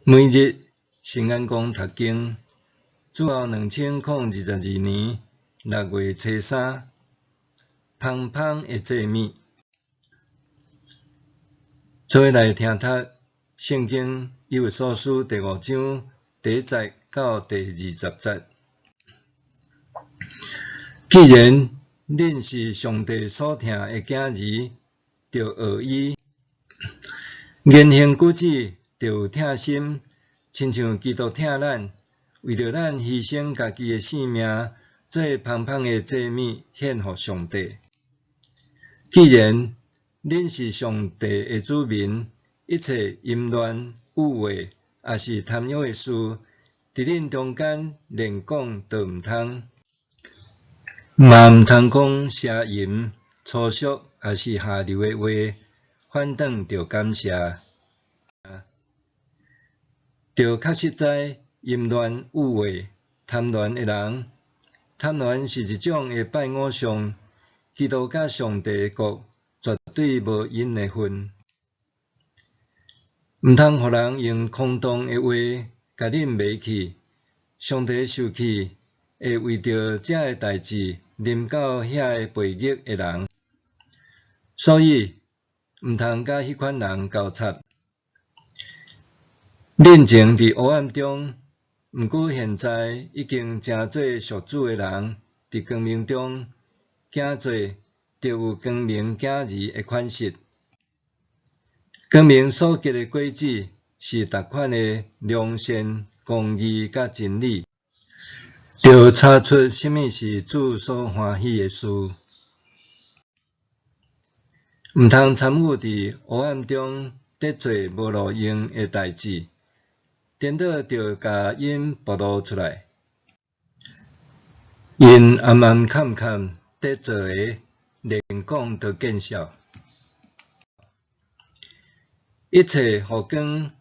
每日聖眼光讀經，主後2022年6月初三，芳芳的祭物。做伙來聽讀聖經以弗所書第五章第一節到第二十節。既然恁是上帝所疼的囝兒，著學伊，言行舉止著有疼心，親像基督疼咱，為著咱犧牲家己的性命，做芳芳的祭物獻予上帝。既然恁是上帝的子民，一切淫亂、欲話，抑是貪欲的事，佇恁中間連講都毋通，嘛毋通講邪淫、粗俗，抑是下流的話，反轉著感謝。著確實知淫亂、欲話、貪戀的人，貪戀是一種的拜偶像，基督佮上帝的國絕對無𪜶的份。毋通予人用空洞的話共恁迷去。上帝受氣會為著這个代誌臨到遐个悖逆的人，所以毋通佮彼款人交插。恁前佇黑暗中，毋過現在已經成做屬主的人，佇光明中行做，就有光明囝兒的款式。光明所結的果子是逐款的良善、公義佮真理，著查出啥物是主所歡喜的事。毋通參與佇黑暗中咧做無路用的代誌，顛倒著共𪜶暴露出來。𪜶暗暗崁崁咧做的，連講都見笑。一切予光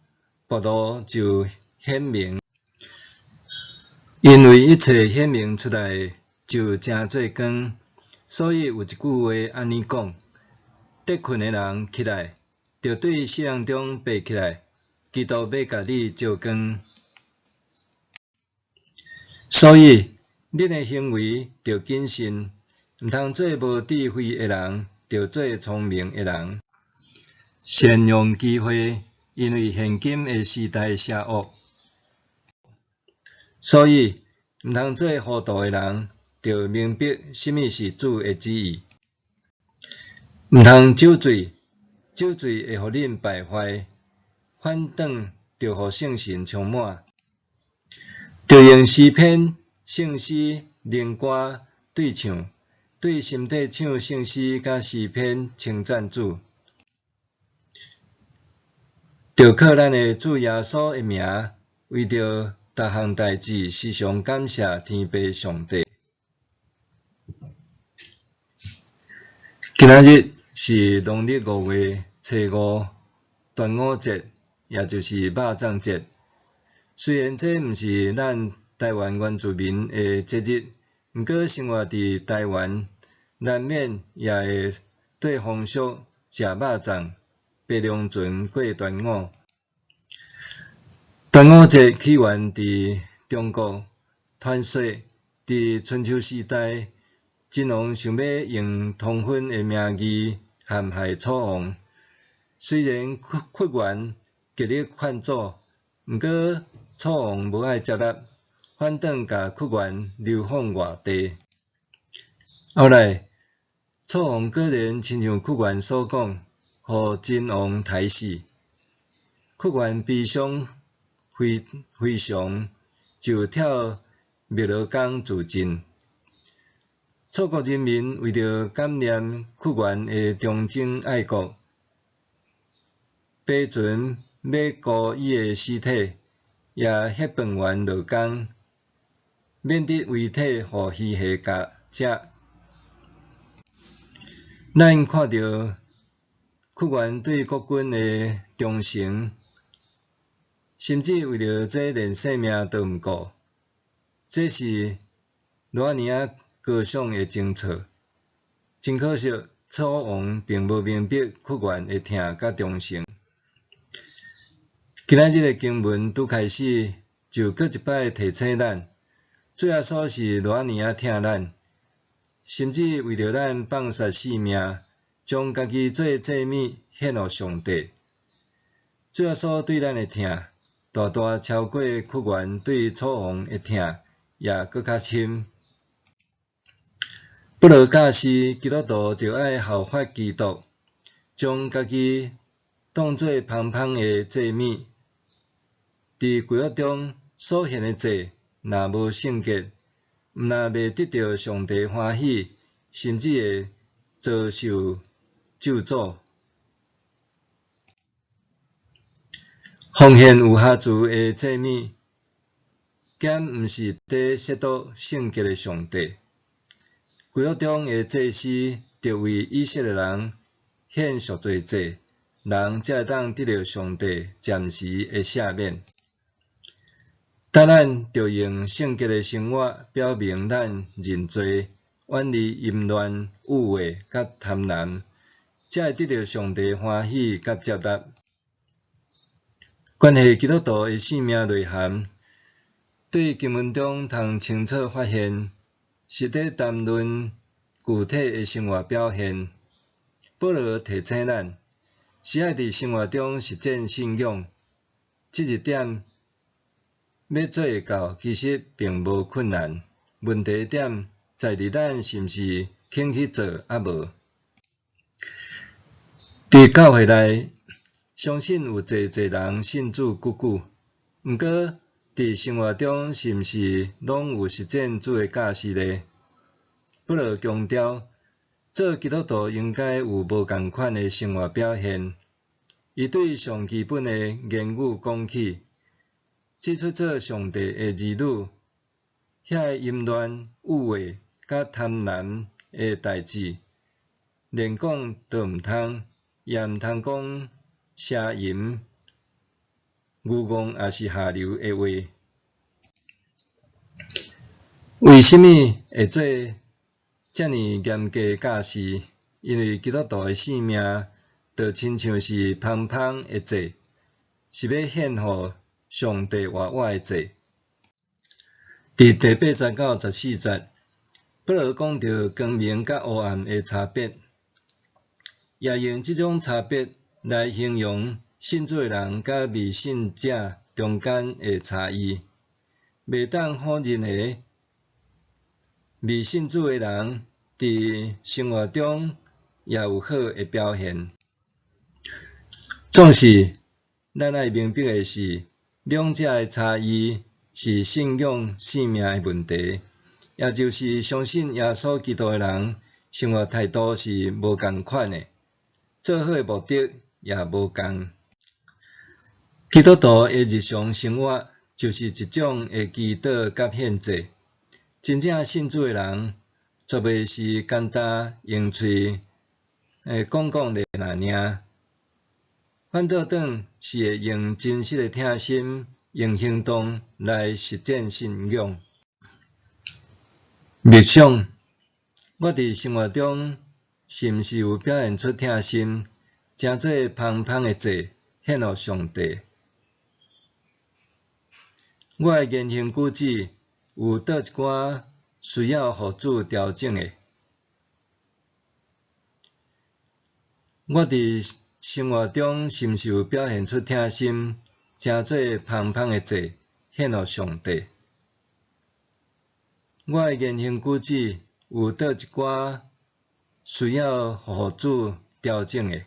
暴露就顯明，因為一切顯明出來的就成做光。所以有一句話按呢講：佇睏的人起來，著對死人中爬起來，基督欲共你照光。所以，恁的行為著謹慎，毋通做無智慧的人，著做聰明的人。善用機會，因為現今的時代邪惡，所以毋通做糊塗的人，著明白啥物是主的旨意。毋通酒醉，酒醉會予恁敗壞，反轉著予聖神充滿。著用詩篇、聖詩、靈歌對唱，對心底唱聖詩佮詩篇稱讚主。著靠咱的主耶穌的名，為著逐項代誌時常感謝天父上帝。今仔日是農曆五月初五，端午節，也就是肉粽節。雖然這毋是咱台灣原住民的節日，毋過生活佇台灣，難免也會綴風俗食肉粽、爬龍船過端午。端午節起源佇中國，傳說佇春秋時代，秦王想欲用通婚的名義陷害楚王。雖然屈屈原極力勸阻，毋過楚王無愛接納，反轉共屈原流放外地。後來，楚王果然親像屈原所講，予秦王刣死。屈原悲傷非非常，就跳汨羅江自盡。楚國人民為著感念屈原的忠貞愛國，爬船欲沽伊的屍體，也歇飯丸落江，免得遺體予魚蝦共食。咱看著屈原對國君的忠誠，甚至為著這連性命都毋顧，這是偌爾仔高尚的情操。真可惜，楚王並無明白屈原的疼佮忠誠。今仔日的經文拄開始就閣一擺提醒咱，主耶穌是偌爾仔疼咱，甚至為著咱放殺性命，將家己做祭物獻予上帝。主耶穌對咱的疼，大大超過屈原對楚王的疼，也閣較深。保羅教示基督徒著愛效法基督，將家己當做芳芳的祭物。佇舊約中所獻的祭，若無聖潔，毋但袂得著上帝歡喜，甚至會遭受咒詛。奉獻有瑕疵的祭物，敢毋是佇褻瀆聖潔的上帝。舊約中的祭司，著為以色列人獻贖罪祭，人才會當得著上帝暫時的赦免。但咱著用聖潔的生活表明咱認罪，遠離淫亂、欲畫佮貪婪，才會得著上帝歡喜佮接納。關係基督徒的性命內涵，對經文中通清楚發現，是佇談論具體的生活表現。保羅提醒咱，是愛佇生活中實踐信仰，這一點欲做會到，其實並無困難。問題點在佇咱是毋是肯去做，抑無？佇教會內，相信有濟濟人信主久久，毋過佇生活中是毋是攏有實踐主的教示呢？保羅強調，做基督徒應該有無仝款的生活表現。伊對上基本的言語講起，指出做上帝的兒女，遐个淫亂、欲畫佮貪婪的代誌，連講都毋通，也毋通講邪淫、愚戇抑是下流的話。為啥物會做遮爾嚴格的教示？因為基督徒的性命，就親像是芳芳的祭，是欲獻予上帝活活的祭。佇第八節到十四節，保羅講著光明佮黑暗的差別，也用這種差別來形容信主的人佮未信者中間的差異。袂當否認的，未信主的人佇生活中也有好的表現。總是，咱愛明白的是，兩者的差異是信仰性命的問題，也就是相信耶穌基督的人，生活態度是無仝款的，做好的目的也無仝。基督徒的日常生活就是一種的祈禱佮獻祭。真正信主的人，絕袂是簡單用喙講講咧爾，反倒轉是會用真實的疼心，用行動來實踐信仰。默想，我佇生活中是毋是有表現出疼心，成做芳芳的祭，獻予上帝？我的言行舉止有佗一寡需要予主調整的？我佇生活中是毋是有表現出疼心，成做芳芳的祭，獻予上帝？我的言行舉止有佗一寡需要予主調整的？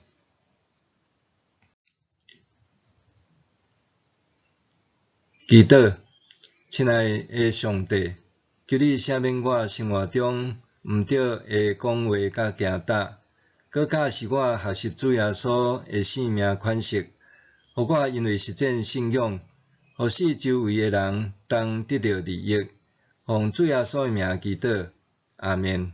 祈禱，親愛的上帝，求你赦免我生活中毋對的講話佮行動，閣教示我學習主耶穌的生命款式，予我因為實踐信仰，予四周圍的人同得著利益。奉主耶穌的名祈禱，阿們。